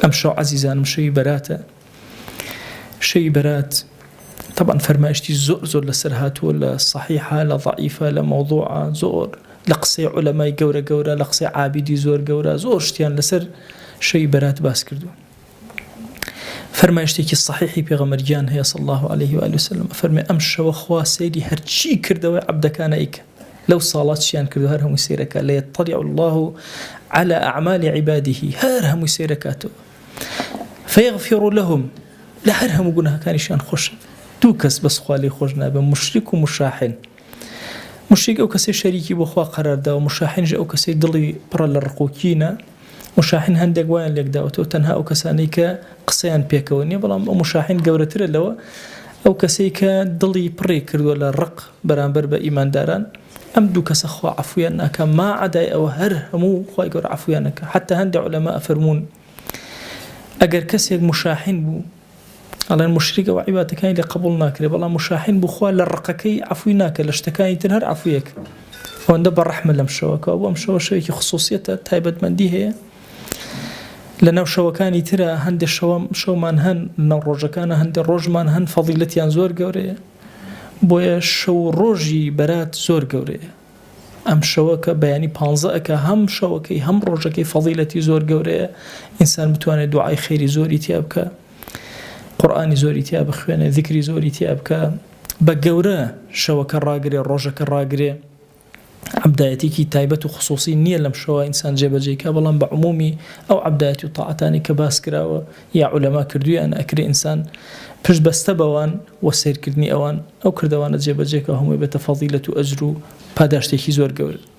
ئەمشەو عەزیزانم شەوی بەراتە، شەوی بەرات تەبعەن فەرمایشتی زۆر زۆر لەسەر هاتووە لە سەحیحە لە ضعیفە لە مەوضوعە زۆر لە قسەی عولەمای گەورە گەورە لە قسەی عابیدی زۆر گەورە زۆر شتیان لەسەر شەوی بەرات باس کردووە. فەرمایشتێکی صحیحی پێغەمبەر گیان هەیە صلی الله علیه و آله وسلم ئەفەرمێ ئەم شەوە خوا سەیری هەرچی کردەوەی عەبدەکانە ئەیکا لەو ساڵە چیان کردو هەر هەمووی سەیرەکا ليطلع الله على أعمال عباده هەر هەمووی سەیرەکاتەوە فيغفر لهم لە هەر هەموو گوناهەکانیشیان خۆش دوو کەس بەس خوا لێی خۆش نابێ مشرک و مشاحن مشریک ئەو کەسەی شەریکی بۆ خوا قەرار داوە، مشاحنیش ئەو کەسەی دڵی پڕە لە ڕق و کینە، مشاحن هەندێک وایان لێکداوەتەوە تەنها ئەو کەسانەی کە قسەیان پێکەوە نییە، بەڵام ئەو مشاحن گەورەترە لەوە، ئەو کەسەی کە دڵی پڕی کردووە لە ڕق بەرامبەر بە ئیمانداران، ئەم دوو کەسە خوا عەفویان ناکا، ما عەدای ئەوە هەر هەموو خوای گەورە عەفویان ئەکا، حەتتا هەندێک عولەما ئەفەرموون ئەگەر کەسێک مشاحن بوو، ئەڵێن موشریک ئەوە عیبادەتەکانی لێ قبوڵ ناکرێ بەڵام مشاحین بوو خوا لە ڕقەکەی عەفوی ناکە لە شتەکانی تر هەر عەفویەک ئەوەندە بە ڕەحمە لەم شەوە کە ئەم شەوە شەوێکی خصوصیەتە تایبەتمەندی هەیە لە ناو شەوەکانی ترە هەندێک شەوە شەومان هەن ناو ڕۆژەکانە هەندێک ڕۆژمان هەن فەضیلەتیان زۆر گەورەیە بۆیە شەو ڕۆژی بەرات زۆر گەورەیە ئەم شەوە کە بەیانی پانزە ئەکا هەم شەوەکەی هەم ڕۆژەکەی فەزیلەتی زۆر گەورەیە ئینسان بتوانێت دوعای خێری زۆری تیا بکە قورئانی زۆری تیا بخوێنێ ذکری زۆری تیا بکە بە گەورە شەوەکە ڕاگرێ ڕۆژەکە ڕاگرێ عەبدایەتێکی تایبەت و خصوصی نییە لەم شەوە ئینسان جێبەجێی کا بەڵام بە عمومی ئەو عەبدایەتی و تاعەتانی کە باس کراوە یا عولەما کردویانە ئەکرێ ئینسان پشت بەستە بەوان و سەیرکردنی ئەوان ئەو کردەوانە جێبەجێکا هەمووی بێتە فەزیلەت و ئەجر و پاداشتێکی زۆر گەورە.